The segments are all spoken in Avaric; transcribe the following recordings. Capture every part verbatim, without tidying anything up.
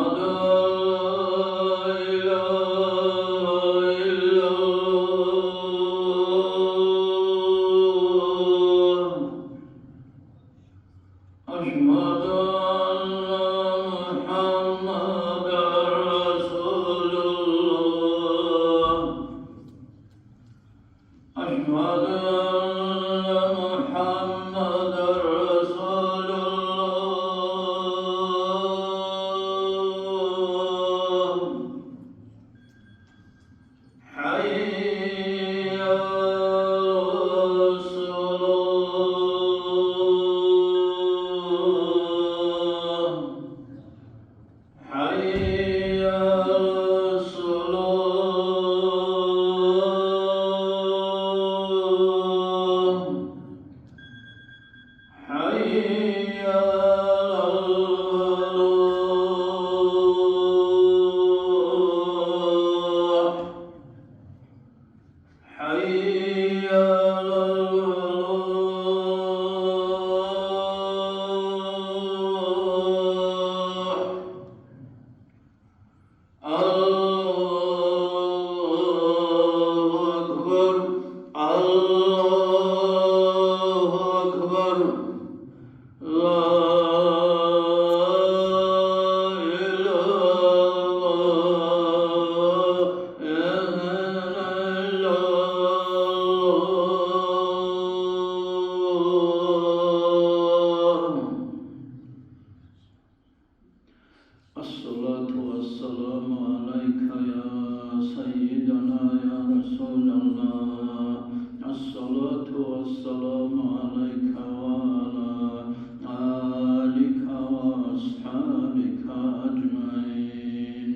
لا إله إلا الله. أشهد أن محمدا رسول الله. أشهد أن محمدا رسول الله. حي على الصلاة. حي على الصلاة. حي على الفلاح. حي على الفلاح. الله أكبر، الله أكبر. لا إله إلا الله. الصلاة والسلام عليك يا سيدنا يا رسول الله. الصلاة والسلام عليك وعلى آلك وأصحابك أجمعين.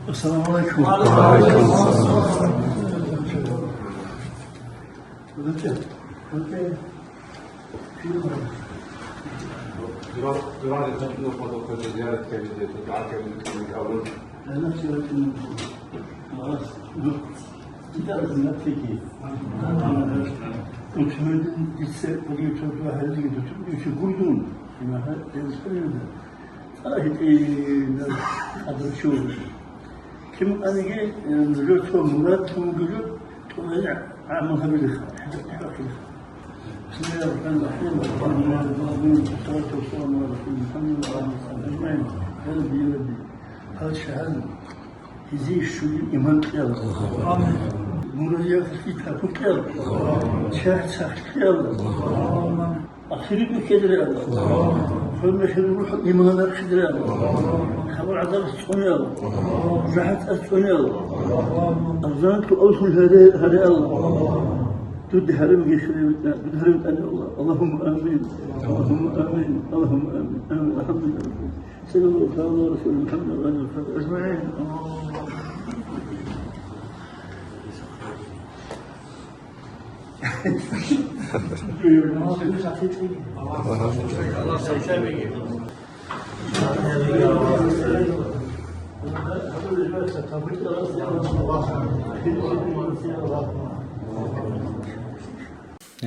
السلام عليكم. وعليكم السلام. Ким аниги, э, жо цо мурад тун бугев жо, тӀубазе гӀамал гьабилаха, хӀакъилаха. بسم الله الرحمن الرحيم. الحمد لله رب العالمين. والصلاة والسلام على رسول محمد وعلى آله وصحبه أجمعين. يا ربي، يا ربي. Гьал чагӀаз гьезие щуги иман кьела. Мурадиялъе тапу кьела. ЧагӀи цахилъ кьела. Ахирги ккедаре Аллагь. Хвел мехир рухӀ иман архидре Аллагь. Кабал гӀазаб цӀуне Аллагь. ЖахӀат цӀуне Аллагь. Азан ту алхун гьаре, гьаре Аллагь. Дуд гьаримги хире витӀа, дуд гьарим тӀане Аллагь. اللهم آمين. اللهم آمين. اللهم آمين. آمين. الحمد لله. صلى الله تعالى على رسول محمد وعلى آله وصحبه أجمعين.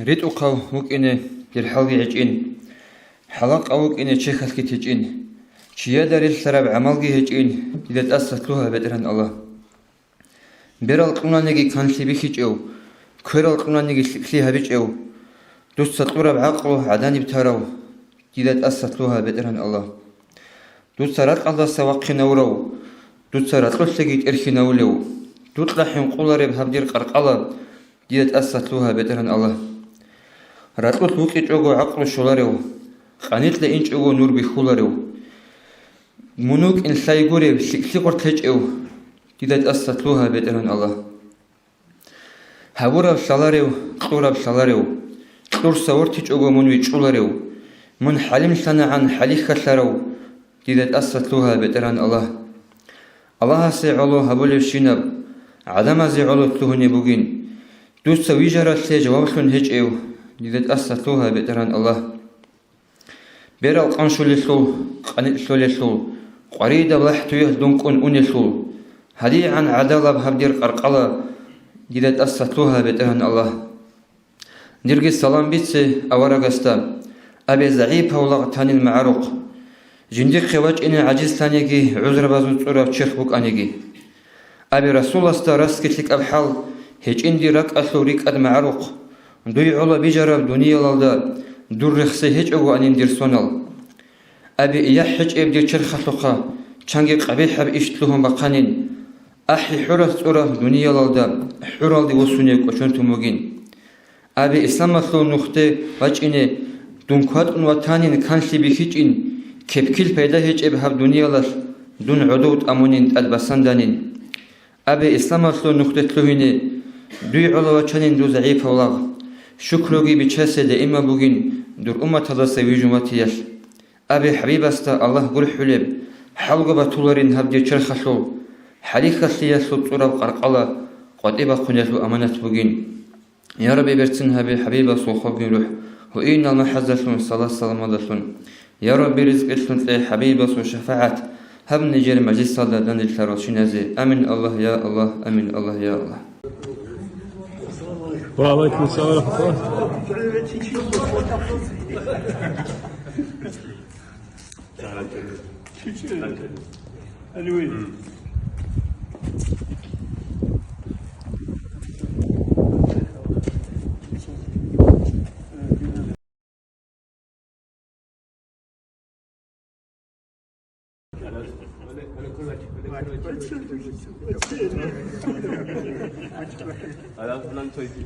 РитӀухъав вукӀине дир хӀалги гьечӀин, хӀалакъав вукӀине чехьалъги течӀин, чияда релълъараб гӀамалги гьечӀин, дида тӀаса лъугьа, БетӀергьан Аллагь. Берал кьунаниги канлъи бихьичӀев, кверал кьунаниги лъикӀлъи гьабичӀев, дуца кьураб гӀакълу гӀаданиб тарав, дида тӀаса лъугьа, БетӀергьан Аллагь. Дуца ракьалдаса вахъинавурав, дуца ракьулъеги тӀерхьинавулев, дукьа хӀинкъулареб гьаб дир къаркъала, дида тӀаса лъугьа, БетӀергьан Аллагь. Ракьулъ вукӀичӀого гӀакълу щоларев, къанилъа инчӀого нур бихьуларев, мун вукӀин лъай гурев, лъикӀлъи гъоркь гьечӀев, дида тӀаса лъугьа, БетӀергьан Аллагь. Гьабураб лъаларев, кьураб лъаларев, кьурса вортичӀого мун вичӀчӀуларев, мун хӀалимлъанагӀан хӀалихьалъарав, дида тӀаса лъугьа, БетӀергьан Аллагь. Аллагьасе гӀоло гьабулебщинаб, гӀадамазе гӀоло лъугьунеб бугин, дуца вижаралъе жаваблъун гьечӀев, дида тӀаса лъугьа, БетӀергьан Аллагь. Берал къанщулелъул, къаникълъулелъул, къваридаб лахӀ туялъ дункӀун унелъул, гьадигӀан гӀадалаб гьаб дир къаркъала, дида тӀаса лъугьа, БетӀергьан Аллагь. Дирги салам бице аварагасда, абе загӀипав лагъ танил магӀарухъ. Жиндихъе вачӀине гӀажизлъаниги, гӀузрабазул цӀураб черх букӀаниги. Абе Расуласда расги лъикӀаб хӀал, гьечӀин дир ракӀалъул рикӀкӀад магӀарухъ. Дуй гӀола бижараб дуниялалда дур рехсей гьечӀогоанин дир сонал. Абе, яхӀ гьечӀеб дир черхалъухъа, чанги къабихӀаб иш лъугьун бахъанин. АхӀи хӀуралъ цӀураб дуниялалда хӀуралде вуссунев кӀочон тун бугин. Абе, исламалъул нухде вачӀине, дун кватӀун ватанин канлъи бихьичӀин, кепкил пайда гьечӀеб гьаб дуниялалъ дун гӀодов тӀамунин тӀад басанданин. Абе, исламалъул нухде лъугьине, дуй гӀоло вачанин дур загӀипав лагъ. Шукруги бичасе даимаб бугин дур умматалдаса вижун ватиялъ. Абе, ХӀабибасда Аллагь гурхӀулеб, хӀалго батуларин гьаб дир черхалъул, хӀалихьалъиялъул цӀураб къаркъала къватӀибахъуниялъул аманат бугин. Я Рабби, берцин гьабе ХӀабибасул хобгин рухӀ, гьуинал махӀазалъун, салат-саламалдалъун. Я Рабби, ризкъилъун кье ХӀабибасул шафагӀат, гьаб нижер мажлисалда данделъарал чиназе. Амин, Аллагь, я Аллагь, амин, Аллагь, я Аллагь. Ва алейкум салам ва рахматуллах.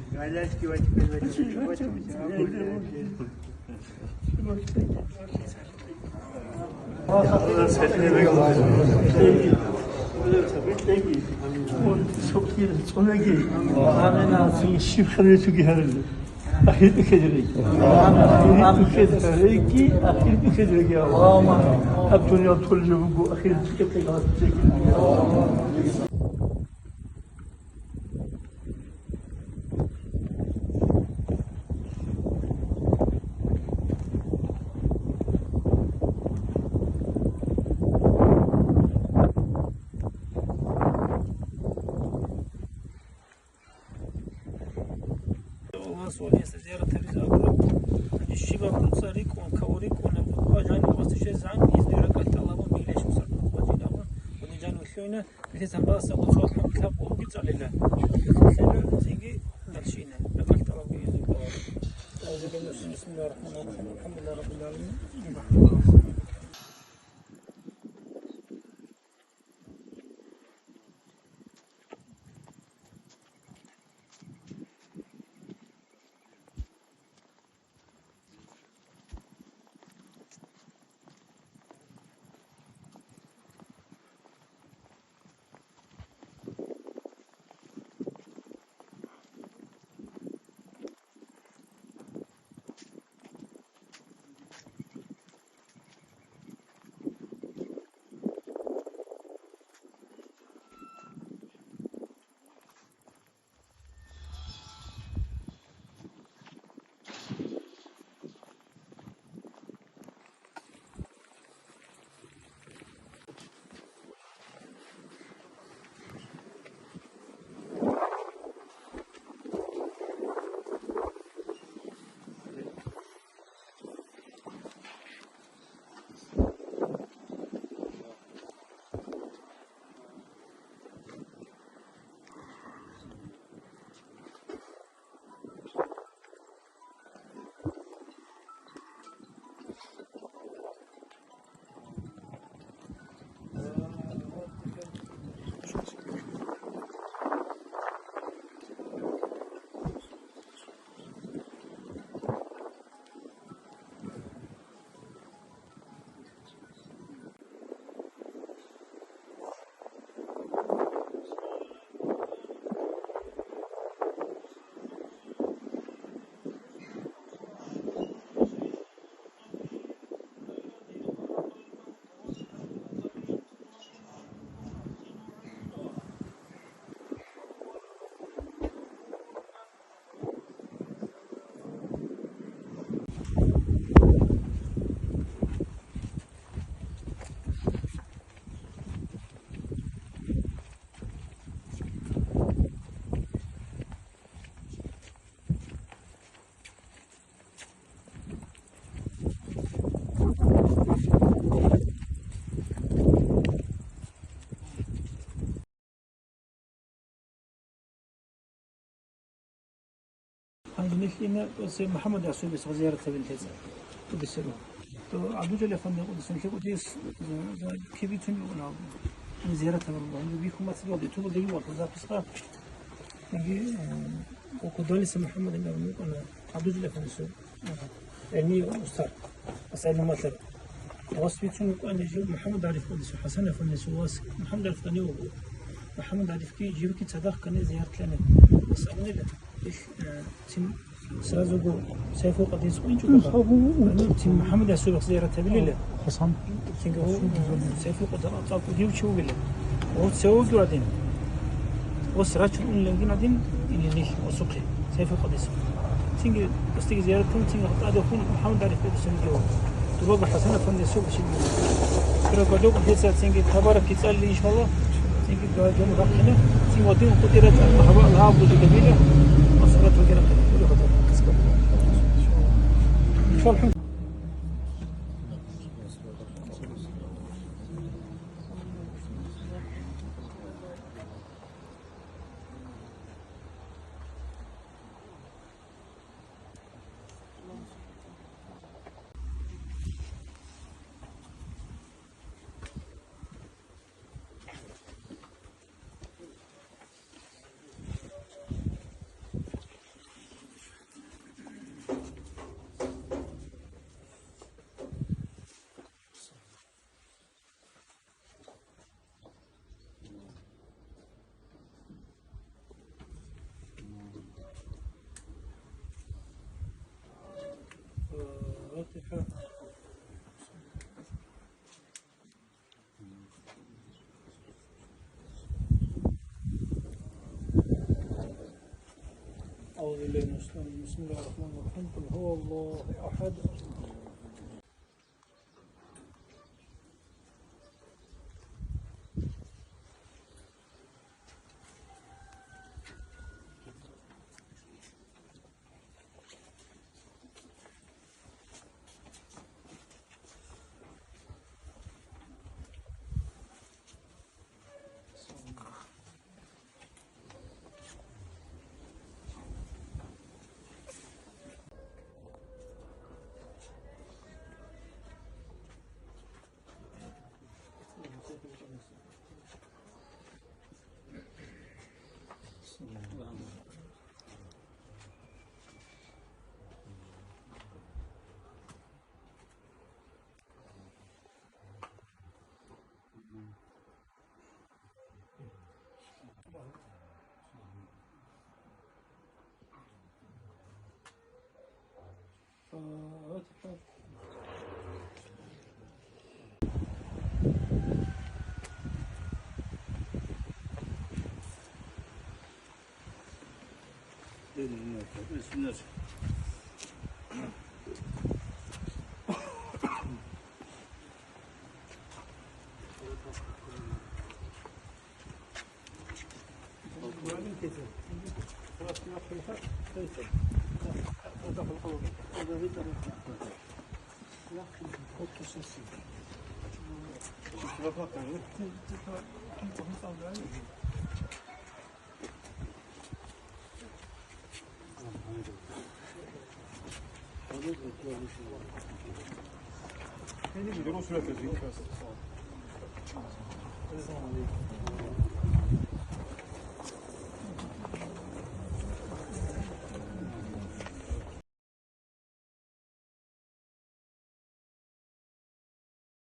Аллагьас валиясда зиярат гьабизе абураб, гьанже щибаб дуца рикӀкӀун, каву рикӀкӀунеб, ва жанивасда щвезе гӀан изну ракӀалъ тӀалабун бигьилищ мусакъ нухбачӀин абун, гьуни жанив лъугьина, гьелъ замбаласда гъоцо хӀамилъа къулги цӀалила. Лъугьина, цинги далщина, ракӀалъ тӀалабги изну тӀалаб. Бисмиллагьир рахӀманир рахӀим. АлхӀамдулиллагьи раббил гӀаламин. Нилъ ина, осе МухӀаммад Расуловас зиярат гьабин лъеца. Къуддиса сирругьу. То ГӀабдулжалил афанди къуддиса сирругьу, кибицун бугӀун гьаб. Зиярат гьабун бугӀун. Бихьун мацӀалде, тубалдеги валъа записка. Яги, э, Кудалиса МухӀаммад абун вукӀана ГӀабдулжалил афандисул, э, гӀелмияв устар. Асайнамалъар. Вас бицун вукӀана жив МухӀаммад Ариф къуддиса, ХӀасан афандисул вас МухӀаммад Ариф ккани вуго. МухӀаммад Арифги живги цадахъ ккани зияратлъани. Ис абунила, ил, э, цин сразу го Сайфул Къадирис къуинчӀо. Цин МухӀаммад Расуловас зиярат гьабилила. ХӀасан. Цинги гьав, э, Сайфул Къадир цӀакъ кӀудияв чи вугила. Гьав цевеги вадин. Вас рачун унилан гьадин, ин нилъ осухъе, Сайфул Къадирис. Цинги гьасдаги зиярат гьабун, цинги гьатӀаде хун МухӀаммад Ариф педусанги гьав. Дураб ХӀасан афандисул шин. Дураб гьадукъ гьеца цинги табарак кицӀалли, иншаллагь, цинги гьадин рахъине, цин вадин къудират гьава гьаб бузи габила, масалат ваги рахъине. Иншаллагь. أعوذ بالله من الشيطان الرجيم. بسم الله الرحمن الرحيم. قل هو الله أحد.